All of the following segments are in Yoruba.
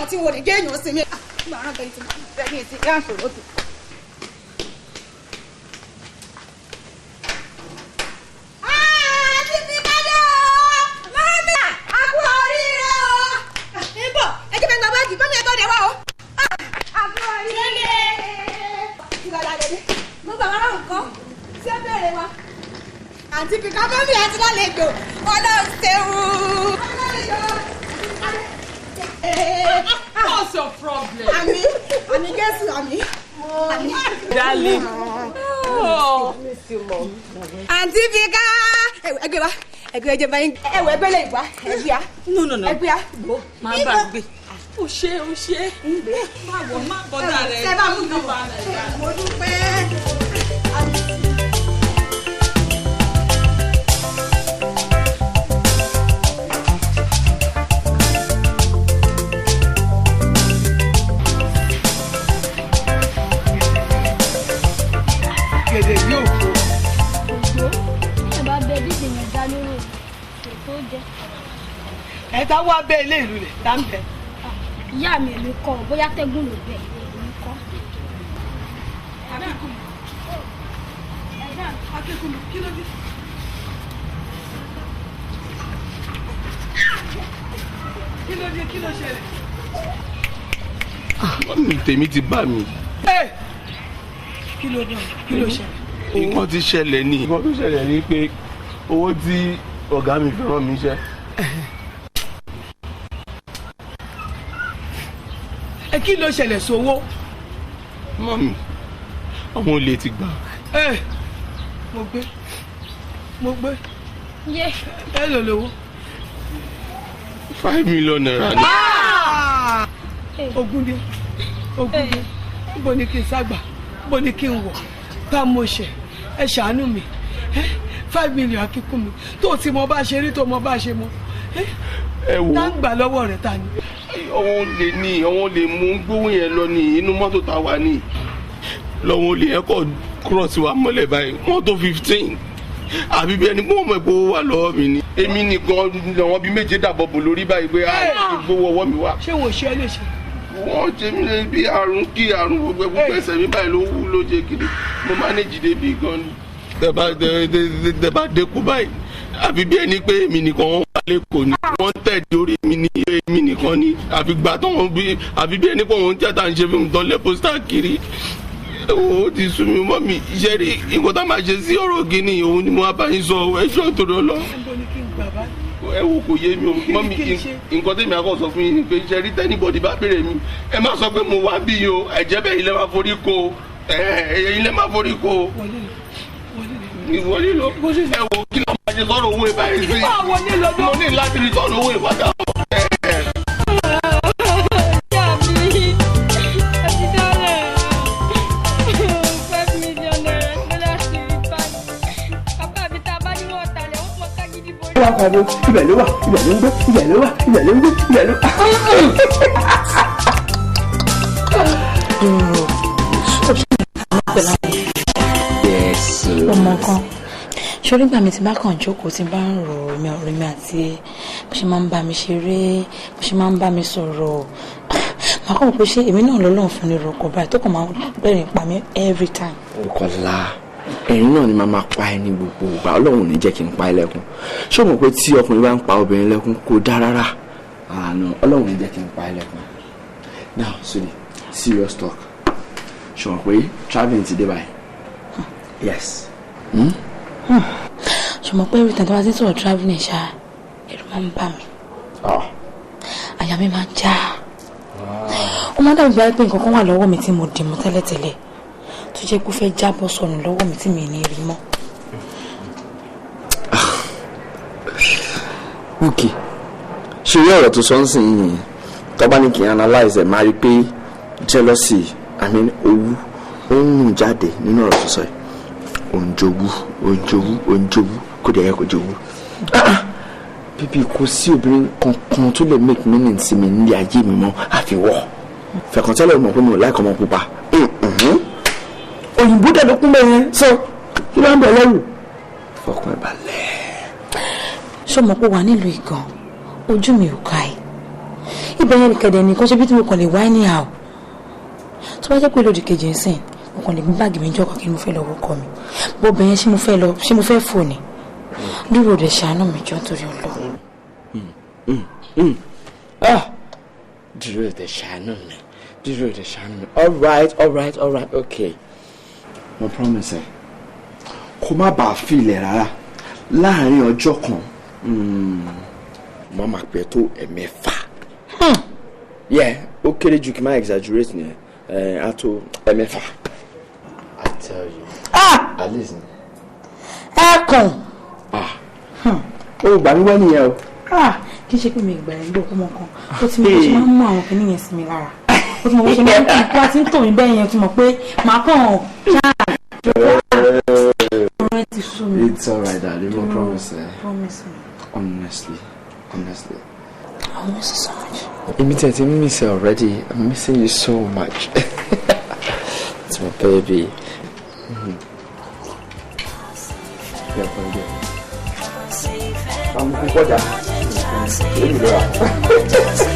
láwọn tí wọn ò ní jẹ́ èèyàn sinmi. Àti fi kájọ mọ́mí àkú oríire o. Ń bọ̀ ẹ jẹ́ bẹ́ẹ̀ gba báàgì mọ́mí ẹ gbọ́dọ̀ wá o. Àkú oríire. Ìgbàlá lè dé. Mo bàbá rà nǹkan tí ó bẹ̀rẹ̀ wa. Àǹtí Fìkà mọ́mí àti lálejò ọlọ́run ṣeun. What's your problem? Àmì àmì Jésù àmì. Àmì. Darling. Oh. Àǹtí Fìkà ẹgbẹ́ wa ẹgbẹ́ ẹjẹ báyìí ẹwọ ẹgbẹ́ lè wá ẹgbẹ́ a. No, no, no. Ẹgbẹ́ a gbó. Má bà gbé. O ṣe, o ṣe. Má wọ, má bọ́dà rẹ̀. Ṣé bá mú mi? Mo dúpẹ́. Gèdè yóò fò. Ògbó ẹ bá bẹ dídì yẹn dá lóró ètò jẹ. Ẹ ta wá bẹ ilé ìlú rẹ̀ tá ń bẹ. Ìyá mi èmi kọ́ bóyá tẹ́gùn ló bẹ̀ èmi kọ́. Akínkùnmi, kí ló dé? Kí ló dé? Kí ló ṣẹlẹ̀? Mọ́mí tèmi ti bá mi. Kí ló dé? Kí ló ṣẹlẹ̀? Nǹkan ti ṣẹlẹ̀ ni. Nǹkan tó ṣẹlẹ̀ ni pé owó tí ọ̀gá mi fi rán mi iṣẹ́. Ẹ kí ló ṣẹlẹ̀ sówó? Mọ́mí, àwọn olè ti gbà. Mo gbé, mo gbé. Yé. Ẹ lò lówó. ₦5 million ni. Ogúndé, Ogúndé, níbo ni kí n ságbà, níbo ni kí n wọ̀, tá mo ṣẹ̀, ẹ ṣàánú mi. 5 million akíkún mi, tó ti mọ bá ṣe rí tó mọ bá ṣe mọ. Ẹ wo. Tá ń gbà lọ́wọ́ rẹ̀ ta ni. Àwọn olè ní, àwọn olè mú gbówó yẹn lọ ní inú mọ́tò tá a wà ní. Lọ́wọ́ olè yẹn kọ̀ cross wa mọ́lẹ̀ báyìí, mọ́tò 15. Àbí bí ẹni pé wọ́n mọ̀ pé owó wà lọ́wọ́ mi ni. Èmi nìkan làwọn bíi méje dàbọ̀ bò lórí báyìí pé a gbówó ọwọ́ mi wá. Ṣé wò ṣe é léṣe? Wọ́n ṣe mí lé bí àrùn kí àrùn gbogbo gbogbo ẹsẹ̀ mi báyìí ló wú ló jẹ kiri. Mo manage débi gan ni. Tẹ bá dẹ́kun báyìí. Àbí bí ẹni pé èmi nìkan wọ́n wà lẹ́kọ̀ọ́ ni. Wọ́n tẹ̀ dórí mi ní èmi nìkan ni. Àbí gbà tó wọn bí àbí bí ẹni pé òun tíátà ń ṣe fíìmù tán lẹ́ pósítà kiri. Ó ti sú mi mọ́ mi iṣẹ́ rí nǹkan tá a máa ṣe sí ọ̀rọ̀ gíní òun ni mo wá bá yín sọ ẹjọ́ torí ọlọ́. Ẹ wo kò yé mi o mọ́ mi nǹkan tèmi akọ sọ fún yín ni pé iṣẹ́ rí tẹ́nibọ̀dì bá béèrè mi ẹ má sọ pé mo wá bí yín o ẹ̀jẹ̀ bẹ́ẹ̀ ilẹ̀ máa forí ko ilẹ̀ máa forí ko. Ìwọlé lọ ẹ wo kí ló máa ṣe sọ̀rọ̀ owó ìbáyìí sí mo ní láti rí sọ̀rọ̀ owó ìbàdàn. Ibẹ̀ ló wà, ibẹ̀ ló ń gbé, ibẹ̀ ló wà, ibẹ̀ ló ń gbé, ibẹ̀ ló. Ọmọ kan ṣorí gbà mí tí bá kàn jókòó tí bá ń rò èmi ọ̀rẹ́ mi àti bó ṣe máa ń bá mi ṣeré bó ṣe máa ń bá mi sọ̀rọ̀ màá kàn pé ṣé èmi náà lọ́lọ́run fún mi rọ̀kọ̀ báyìí tó kàn máa bẹ̀rẹ̀ pa mí every time. Kọ́lá, ẹ̀rín náà ni màá máa pa ẹ ní gbogbo ìgbà. Ọlọ́run ò ní jẹ́ kí n pa ẹ lẹ́kún. Ṣé o mọ̀ pé tí ọkùnrin bá ń pa obìnrin lẹ́kún kò dá rárá? Àná Ọlọ́run ò ní jẹ́ kí n pa ẹ lẹ́kún. Now, sweetie, serious talk. Ṣé o mọ̀ pé travelling ti dé báyìí? Yes. Ṣé o mọ̀ pé every time tó bá ti ń sọ̀rọ̀ travelling ṣá, ẹ̀rù máa ń bà mí. Àyà mi máa ń já. Ó máa ń dàbí báyìí pé nǹkan kan wà lọ́wọ́ mi tí mo dì mú tẹ́lẹ̀tẹ́lẹ̀ tó jẹ́ kó fẹ́ jábọ́ sọnù lọ́wọ́ mi tí mi ní rí mọ́. Ok, ṣe rí ọ̀rọ̀ tó sọ ń sìn yìí tó bá ní kí n analyze ẹ̀ máa rí pé jealousy, I mean owú, ó ń rùn jáde nínú ọ̀rọ̀ tó sọ yìí. Òǹjowú, òǹjowú, òǹjowú, kò dẹ̀ yẹ kó jowú. Bíbí kò sí obìnrin kankan tó lè make meaning sí mi nílé ayé mi mọ́ àfiwọ́. Fẹ̀kàntẹ́lẹ̀ mọ̀ pé mi ò láìkọ́ ọmọ pupa. Òyìnbó dẹ̀ ló kún bẹ́ẹ̀ yẹn sọ kí ló ń bẹ̀ lẹ́rù. Fọkàn ẹ̀ balẹ̀. Ṣé o mọ̀ pé wà nílùú Ìgàn ojú mi ò ká ẹ̀? Ibẹ̀ Ibẹ̀ yẹn kẹ̀dẹ̀ nìkan ṣe bí tí mo kàn lè wá anyhow. Tó bá jẹ́ pé lòdì kejì ń sìn, mo kàn lè gbé báàgì mi jọ́kọ̀ kí ni mo fẹ́ lọ wọ́kọ̀ mi. Bó bẹ̀ yẹn ṣé mo fẹ́ lọ, ṣé mo fẹ́ fò ni? Dúró rẹ̀ ṣàánú mi jọ́ nítorí Ọlọ́run. Ah! Dúró de ṣàánú mi. Dúró de ṣàánú mi. All right, all right, all right, okay. Mo promise ẹ, kó má bàa fi ilẹ̀ rárá. Láàárín ọjọ́ kan, mo máa pẹ́ tó 6. Yeah, ó kéré jù kí n má exaggerate nìyẹn. Á tó 6. I tell you. Ah! At least. Ẹkùn. Ah! Ó gbà mí wọ́n nìyẹn o. Ah! Kì í ṣe pé mi ìgbà ẹ̀ ń gbọ́ ọmọ kan. Ó ti mọ bó ṣe máa ń mú àwọn kìnìún yẹn sí mi lára. Ó ti mọ bó ṣe máa ń kí wá tí ń tò mí bẹ́ẹ̀ yẹn, ó ti mọ̀ pé màá kàn ṣáà. Ọ̀rẹ́ ti sú mi. It's alright, darling. Mo promise ẹ. Promise me. Honestly, honestly. I miss you so much. Èmi tẹ̀ ti miss you already. I'm missing you so much. It's my baby. Mm-hmm. Yeah, thank you. I'm kọjá. Èmi ló wà.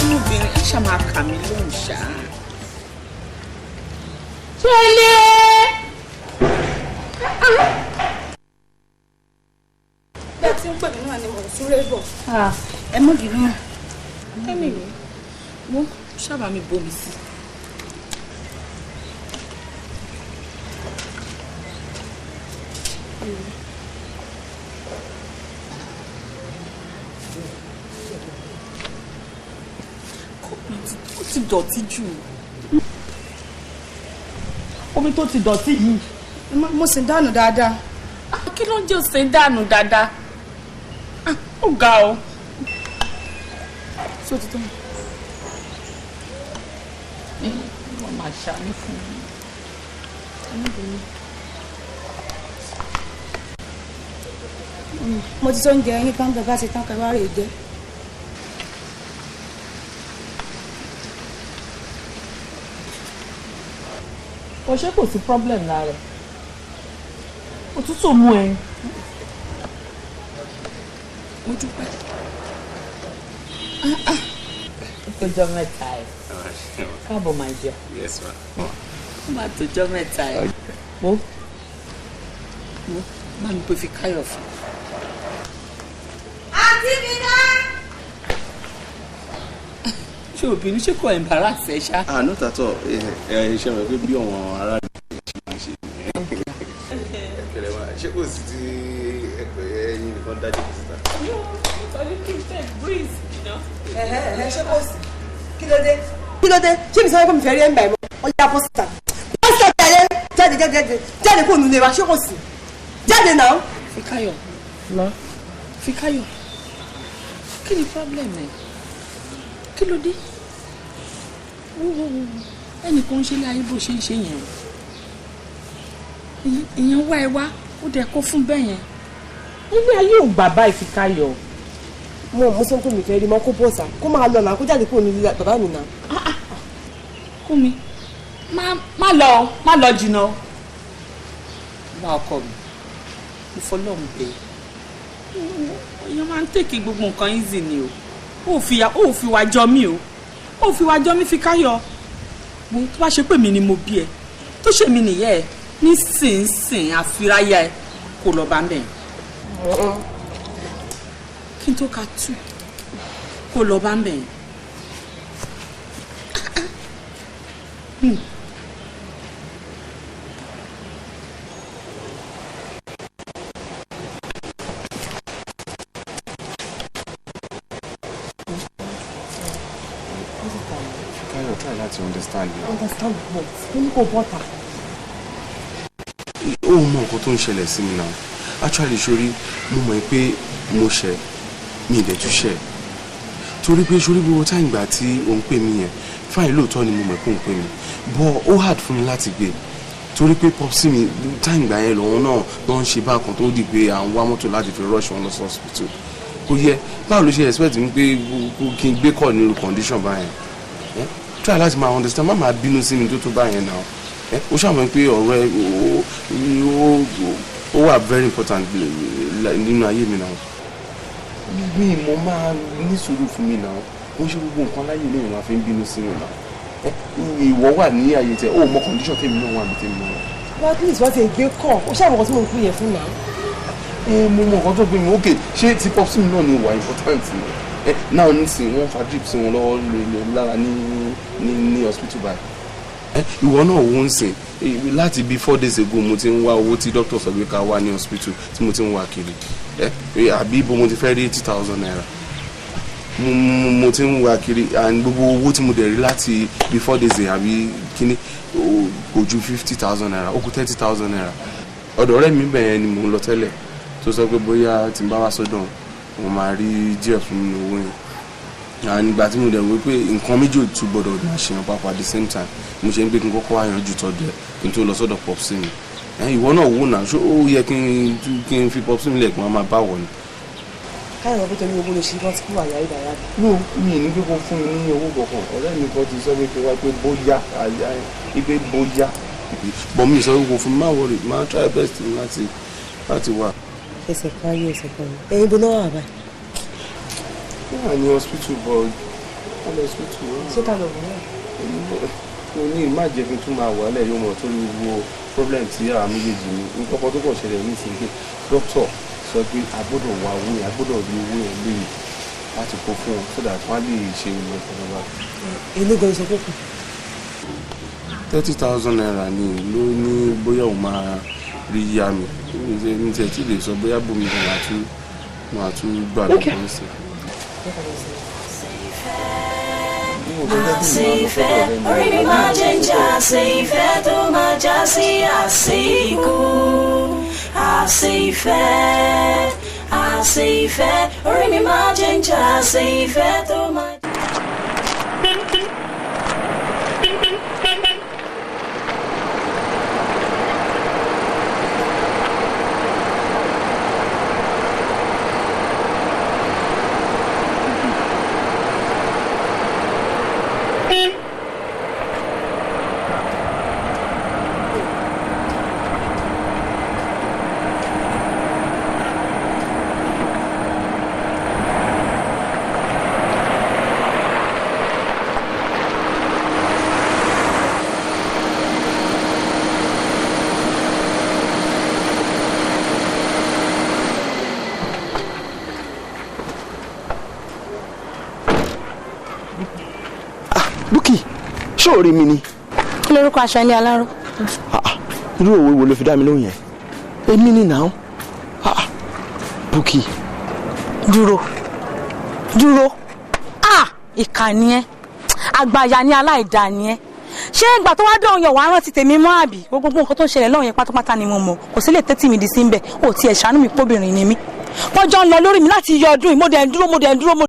Ọmọbìnrin á ṣáà máa kà mí lóhùn ṣá. Ṣẹlẹ̀. Bẹ́ẹ̀ tí ń pè mí náà ni mò ń súré bọ̀. Ẹ má bínú. Anyway, wo ṣábà mi bomi sí. Ó ti dọ̀tí jù. Omi tó ti dọ̀tí yìí. Mo sì ń dànù dáadáa. Kí ló ń jẹ́ òsè ń dànù dáadáa? Ó ga o. Ṣé o ti tó mi? Wọ́n máa ṣàánú fún mi. Mo ti tó ń jẹ ẹyin tán bẹ́ẹ̀ bá ti tán kẹwàá rè jẹ. Kò ṣe kò sí problem lára ẹ̀. Òtútù mú ẹ. Mo dúpẹ́. Tójọ́ mẹ́ta ẹ̀. Káàbọ̀ my dear. Yes ma. Ó máa tójọ́ mẹ́ta ẹ̀. Wo wo bá mi pé fi Káyọ̀ fún. Àǹtí mi náà. Ṣé obìnrin ṣé kò embarrass ẹ ṣá? Ah, not at all. Ẹ ṣe mọ̀ pé bí àwọn ará mi ṣe máa ń ṣe nìyẹn. Ẹ̀kẹ́rẹ́ máa ṣé kò sí ti ẹ̀yin nìkan dájú kò síta. Nítorí kí n take breeze, you know. Ẹ̀hẹ́ ṣé kò sí? Kí ló dé? Kí ló dé? Ṣé mi sọ pé mi fẹ́ rí ẹ̀ ń bà ẹ̀ mọ́? Ọya pọ́sítà. Pọ́sítà jáde jáde jáde jáde kó nulẹ̀ wa ṣé kò sí? Jáde náà. Fíkáyọ̀. Lọ. Fíkáyọ̀. Kí ni problem ẹ̀? Kí ló dé? Ẹnìkan ń ṣe láyé bó ṣe ń ṣe yẹn o. Ìyẹn wá ẹ wá, ó dẹ kó fún bẹ́ẹ̀ yẹn. Ilé ayé ò gbà báyìí Fíkáyọ̀. Mo sọ pé mi fẹ́ rí mọ́ kó bọ̀sà kó máa lọ náà kó jáde kúrò nílé bàbá mi náà. Kú mi, má lọ, má lọ jìnnà. Wá ọkọ mi, mo fọlọ́run bẹ̀ ẹ́. Èèyàn máa ń tèkì gbogbo nǹkan easy ni o. Ó fi wá jọ mí o. Ó fi wá jọ mí Fíkáyọ̀. Mo tó bá ṣe pé mi ni mo bí ẹ, tó ṣe mi nìyẹn ẹ, nísinsìnyí àfiráyà ẹ kò lọ bá ń bẹ̀. Kí n tó ka tú kó lọ bá ń bẹ̀. Káyọ̀ try láti understand now. Understand what? Ó ní kò bọ́ta. Ó mọ nǹkan tó ń ṣẹlẹ̀ sí mi now. Actually, sori, mo mọ̀ pé mo ṣẹ̀, mi ì dẹ̀ tún ṣẹ̀. Torí pé sori gbogbo táyìn ìgbà tí ò ń pè mí yẹn, fáyìn lóòótọ́ ni mo mọ̀ pé ò ń pè mí. But ó hard fún mi láti gbé. Torí pé popsi mi táyìn ìgbà yẹn lòun náà ló ń ṣe bákan tó di pé à ń wá mọ́tò láti fi rush wọn lọ sí hospital. Kò yẹ, báwo ló ṣe expect mi pé kí n gbé kọ́ nírú condition báyẹn? Try láti máa understand, má máa bínú sí mi tó tó báyẹn náà. Ó ṣàmọ̀ pé ọ̀rọ̀ ẹ Ó wà very important nínú ayé mi náà. Mi mo máa ní sùúrù fún mi náà. Ó ṣe gbogbo nǹkan láyé lèèyàn máa fi ń bínú sí mi náà. Ìwọ wà ní àyè tẹ, ó mọ condition tèmi náà wà mí tèmi náà wà. But at least wọ́n ti gbé kọ̀, ó ṣàmọ̀ nǹkan tí mo ń pè yẹn fún náà. Mo mọ nǹkan tó gbé mi, ok, ṣé ti popsi mi náà ni wà important ni? Náà nísìnyí wọ́n fa drip sí wọn lọ́wọ́ lára ní hospital báyìí. Ìwọ náà wo ń sìn láti bí 4 days ago mo ti ń wá owó tí doctor sọ pé ká wá ní hospital tí mo ti ń wá kiri. Àbí ibo mo ti fẹ́ rí 80,000 naira. Mo ti ń wá kiri and gbogbo owó tí mo dẹ̀ rí láti bí 4 days ago àbí kíní kò ju 50,000 naira, ó kù 30,000 naira. Ọ̀dọ̀ ọ̀rẹ́ mi bẹ̀yẹn ni mò ń lọ tẹ́lẹ̀ tó sọ pé bóyá tí n bá wá sọ́dọ̀ mo máa rí díẹ̀ fún mi owó yẹn. And ìgbà tí mo dẹ̀ wí pé nǹkan méjì ò tún gbọ́dọ̀ máa ṣe yàn papọ̀ at the same time, mo ṣe ń gbé kí n kọ́kọ́ wá yanjú tọ́jú ẹ̀ kí n tó lọ sọ́dọ̀ popsi mi. Ìwọ náà wò náà, ṣó ó yẹ kí n fi popsi mi lẹ̀ kí wọ́n máa bá wọ̀ ni. Káyọ̀ pé torí owó ló ṣe rántí kúrò àyà ìdàrà mi. No, mi ní pé kó fún mi ní owó kankan. Ọ̀rẹ́ mi kan ti sọ pé kí wá pé bóyá àyà pé bóyá. Bọ̀ mi sọ pé kó fún mi, má worry, má try best láti wà. Ẹsẹ̀ kan ayé ẹsẹ̀ kan ni. Ẹyin bó náà wà báyìí? Wọ́n wà ní hospital but wọ́n lọ hospital. Ṣé ká lọ wọ̀ náà? Mo ní má jẹ́ kí n tún máa wà lẹ̀ yóò mọ̀ torí gbogbo problem tí àwa méjèèjì ní. Nǹkan kan tó kàn ṣẹlẹ̀ ní ìsìn pé doctor sọ pé a gbọ́dọ̀ wá owó yẹn, a gbọ́dọ̀ rí owó yẹn lóye láti kó fún wọn so that wọ́n á lè ṣe ìwé ọ̀pọ̀lọpọ̀ wa. Èló gan sọ pé kù? 30,000 naira ni ló ní bóyá òun máa rí yá mi. Mi tiẹ̀ tí lè sọ bóyá bómi kan máa tún gbà lọ́kàn sí. Àṣẹ ìfẹ́ orí mi máa jẹ́ ń jà, àṣẹ ìfẹ́ tó máa já sí àṣẹ ikú. Àṣẹ ìfẹ́, àṣẹ ìfẹ́ orí mi máa jẹ́ ń jà, àṣẹ ìfẹ́ tó máa. Ṣé o rí mi ni? Kí lorúkọ aṣọ ilé aláró? Irú òwe wo ló fi dá mi lóhùn yẹn? Èmi ni nàá. Bukky. Dúró. Dúró. Ìkà ni ẹ́. Àgbàyà ni aláìda ni ẹ́. Ṣé ìgbà tó wá dọ̀hún yẹn wàá rántí tèmi mọ́ àbí? Gbogbo nǹkan tó ń ṣẹlẹ̀ lọ́hùn yẹn pátápátá ni mo mọ̀. Kò sí lè tẹ́tí mi di sí ń bẹ̀. Ò tiẹ̀ ṣàánú mi póbìnrin ni mí. Wọ́n jọ ń lọ lórí mi láti yọ ọdún yìí. Mo dẹ̀ ń dúró, mo dẹ̀ ń dúró, mo